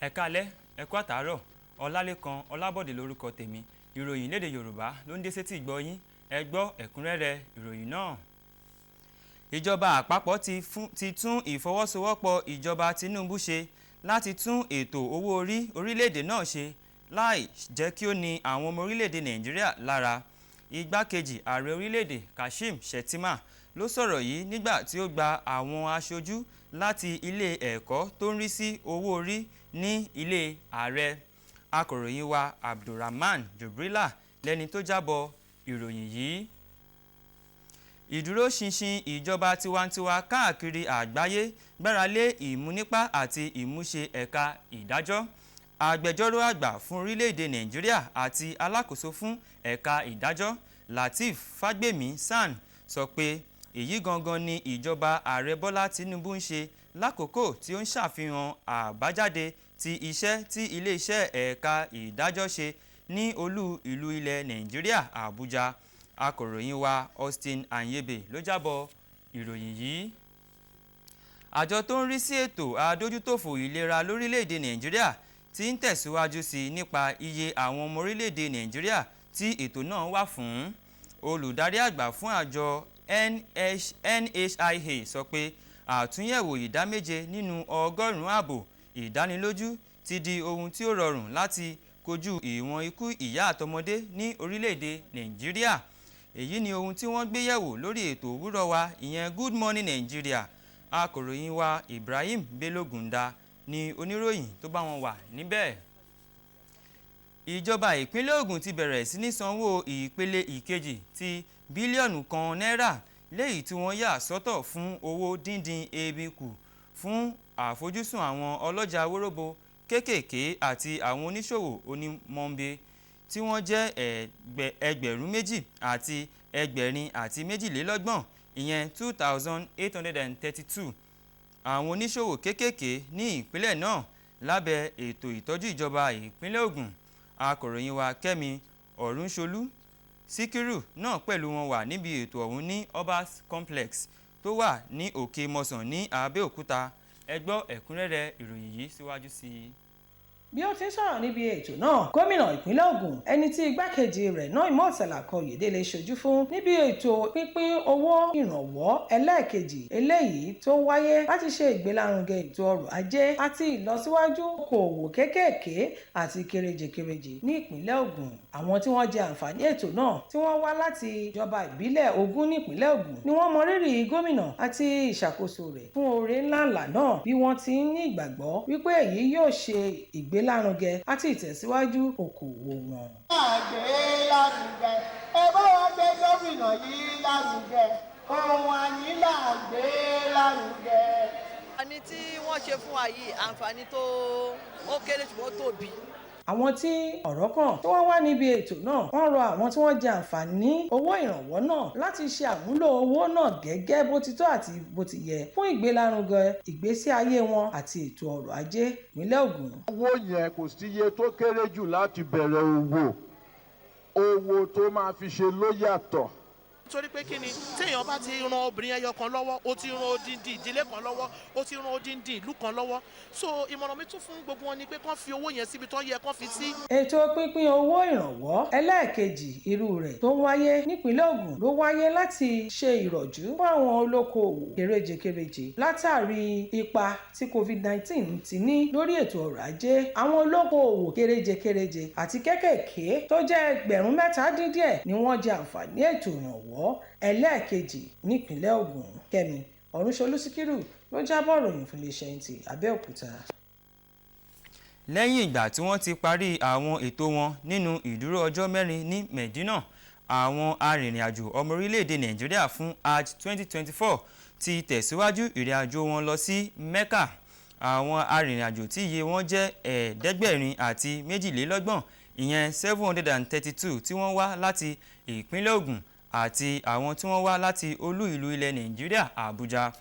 Ẹ káalẹ́, ẹ kú àtàárọ̀. Ọlálékan Ọlábọ̀dé lórúkọ tèmi. Ìròyìn lédè Yorùbá ló ń dé sétí ìgbọ́ yín. Ẹ gbọ́ ẹ̀kúnrẹ́rẹ́ ìròyìn náà. Ìjọba àpapọ̀ ti tún ìfọwọ́sowọ́pọ̀ ìjọba Tinubu ṣe láti tún ètò owó orí orílẹ̀-èdè náà ṣe láì jẹ́ kí ó ní àwọn ọmọ orílẹ̀-èdè Nàìjíríà lára. Igbákejì ààrẹ orílẹ̀-èdè Kashim Shettima ló sọ̀rọ̀ yìí nígbà tí ó gba àwọn aṣojú láti ilé ẹ̀kọ́ tó ń rí sí owó orí ní ilé ààrẹ. Akọ̀ròyìn wa Abdulrahman Jubrila lẹ́ni tó jábọ̀ ìròyìn yìí. Ìdúróṣinṣin ìjọba tiwantiwa káàkiri àgbáyé gbára lé ìmúnípá àti ìmúṣẹ ẹ̀ka ìdájọ́. Agbẹjọ́rò àgbà fún orílẹ̀-èdè Nàìjíríà àti alákòóso fún ẹ̀ka ìdájọ́, Lateef Fagbemi, SAN, sọ pé èyí gangan ni ìjọba ààrẹ Bọ́lá Tinubu ń ṣe lákòókò tí ó ń ṣàfihàn àbájáde ti iṣẹ́ tí iléeṣẹ́ ẹ̀ka ìdájọ́ ṣe ní olú ìlú ilẹ̀ Nàìjíríà, Àbújá. Akọ̀ròyìn wa Austin Anyebe ló jábọ̀ ìròyìn yìí. Àjọ tó ń rí sí ètò àdójútòfò ìlera lórílẹ̀-èdè Nàìjíríà ti ń tẹ̀síwájú sí i nípa iye àwọn ọmọ orílẹ̀-èdè Nàìjíríà tí ètò náà wà fún. Olùdarí àgbà fún àjọ NHIA sọ pé àtúnyẹ̀wò ìdá 7 nínú ọgọ́rùn-ún ààbò ìdánilójú ti di ohun tí ó rọrùn láti kojú ìwọ̀n ikú ìyá àtọmọdé ní orílẹ̀-èdè Nàìjíríà. Èyí ni ohun tí wọ́n gbé yẹ̀wò lórí ètò Òwúrọ̀ Wa, ìyẹn Good Morning Nigeria. Akọ̀ròyìn wa Ibrahim Bello Gunda ni oníròyìn tó bá wọn wà níbẹ̀. Ìjọba ìpínlẹ̀ Ògùn ti bẹ̀rẹ̀ sí ní sanwó ìpele ìkejì ti bílíọ̀nù 1 náírà léyìí tí wọ́n yà sọ́tọ̀ fún owó díndín ebi kù fún àfojúsùn àwọn ọlọ́jà wóróbo kéékèèké àti àwọn oníṣòwò onímọ̀ọ́nbẹ tí wọ́n jẹ́ 2832, ìyẹn 2,832 àwọn oníṣòwò kéékèèké ní ìpínlẹ̀ náà lábẹ́ ètò ìtọ́jú ìjọba ìpínlẹ̀ Ògùn. Akọ̀ròyìn wa Kẹ́mi Ọ̀rúnṣolú Síkírù náà pẹ̀lú wọn wà níbi ètò ọ̀hún ní Obas Complex tó wà ní Òkè Mọ́sàn ní Abẹ́òkúta. Ẹ gbọ́ ẹ̀kúnrẹ́rẹ́ ìròyìn yìí síwájú sí i. Bí ó ti ń sọ̀rọ̀ níbi ètò náà, gómìnà ìpínlẹ̀ Ògùn, ẹni tí igbákejì rẹ̀ náà Imoh Oyèdélé ṣojú fún níbi ètò pínpín owó ìrànwọ́ ẹlẹ́ẹ̀kejì eléyìí tó wáyé láti ṣe ìgbélárugẹ ètò ọrọ̀ ajé àti ìlọsíwájú okòòwò kéékèèké àti kéréje-kéréje ní ìpínlẹ̀ Ògùn. Àwọn tí wọ́n jẹ àǹfààní ètò náà, tí wọ́n wá láti ìjọba ìbílẹ̀ 20 nípìnlẹ̀ Ògùn, ni wọ́n mọrírì gómìnà àti ìṣàkóso rẹ̀ fún oore ńláǹlà náà, bí wọ́n ti ń ní ìgbàgbọ́ wípé èyí yóò ṣe ìgbélárugẹ àti ìtẹ̀síwájú okòòwò wọn. Gbé lárugẹ, ẹ bá wa gbé gómìnà yìí lárugẹ. Ohun àní là ń gbé lárugẹ. Àǹfààní tí wọ́n ṣe fún wa yìí, àǹfààní tó ó kéré ṣùgbọ́n ó tóbi. Àwọn tí ọ̀rọ̀ kàn tí wọ́n wà níbi ètò náà, wọ́n rọ àwọn tí wọ́n jẹ àǹfààní owó ìrànwọ́ náà láti ṣe àmúlò owó náà gẹ́gẹ́ bó ti tọ́ àti bó ti yẹ fún ìgbélárugẹ ìgbésí ayé wọn àti ètò ọrọ̀ ajé ìpínlẹ̀ Ògùn. Owó yẹn, kò sí iye tó kéré jù láti bẹ̀rẹ̀ òwò. Owó tó máa fi ṣe ló yàtọ̀. Torí pé kí ni, téèyàn bá ti ran obìnrin ẹyọ kan lọ́wọ́, ó ti ran odindi ìdílé kan lọ́wọ́, ó ti ran odindi ìlú kan lọ́wọ́. So ìmọ̀ràn mi tún fún gbogbo wọn ni pé kán fi owó yẹn síbi tó yẹ kán fi sí. Ètò pínpín owó ìrànwọ́ ẹlẹ́ẹ̀kejì irú rẹ̀ tó ń wáyé nípìnlẹ̀ Ògùn ló wáyé láti ṣe ìrọ̀jú fún àwọn olókoòwò kéréje-kéréje látàrí ipa tí COVID-19 ti ní lórí ètò ọrọ̀ ajé. Àwọn olókoòwò kéréje-kéréje àti kéékèèké tó jẹ́ 3,000 dín díẹ̀ ni wọ́n jẹ àǹfààní ètò ìrànwọ́ ẹlẹ́ẹ̀kejì nípìnlẹ̀ Ògùn. Kẹ́mi Ọ̀rúnṣolú Síkírù ló jábọ̀ ròyìn fún iléeṣẹ́ NTA Abẹ́òkúta. Lẹ́yìn ìgbà tí wọ́n ti parí àwọn ètò wọn nínú ìdúró ọjọ́ 4 ní Medina, àwọn arìnrìn-àjò ọmọ orílẹ̀-èdè Nàìjíríà fún Hajj 2024 ti tẹ̀síwájú ìrìn-àjò wọn lọ sí Mecca. Àwọn arìnrìn-àjò tí iye wọn jẹ́ 732, ìyẹn 732, tí wọ́n wá láti ìpínlẹ̀ Ògùn àti àwọn tí wọ́n wá láti olú ìlú ilẹ̀ Nàìjíríà, Àbújá,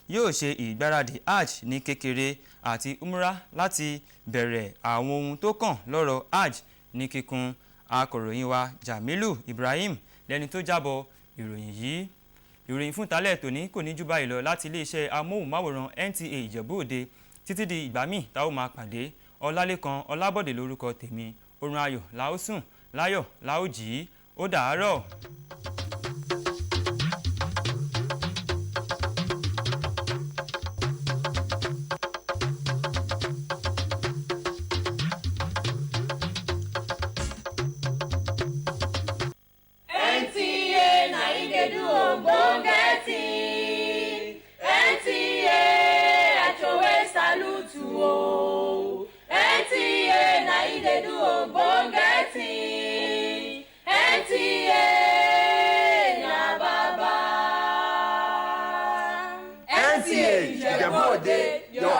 yóò ṣe ìgbáradì Hajj ní kékeré àti Umrah láti bẹ̀rẹ̀ àwọn ohun tó kàn lọ́rọ̀ Hajj ní kíkún. Akọ̀ròyìn wa Jamilu Ibrahim lẹ́ni tó jábọ̀ ìròyìn yìí. Ìròyìn fún talẹ́ tòní kò ní jù báyìí lọ láti iléeṣẹ́ amóhùnmáwòrán NTA Ìjẹ̀bú Òde. Títí di ìgbà míì tá ó máa pàdé. Ọlálékan Ọlábọ̀dé lórúkọ tèmi. Oorun ayọ̀ la ó sùn, láyọ̀ la ó jí. Ó dàárọ̀. NTA na im dey do ogbonge thing. NTA, I throway salute o. NTA na im dey do ogbonge thing. NTA na baba. NTA Ìjẹ̀bú Òde, your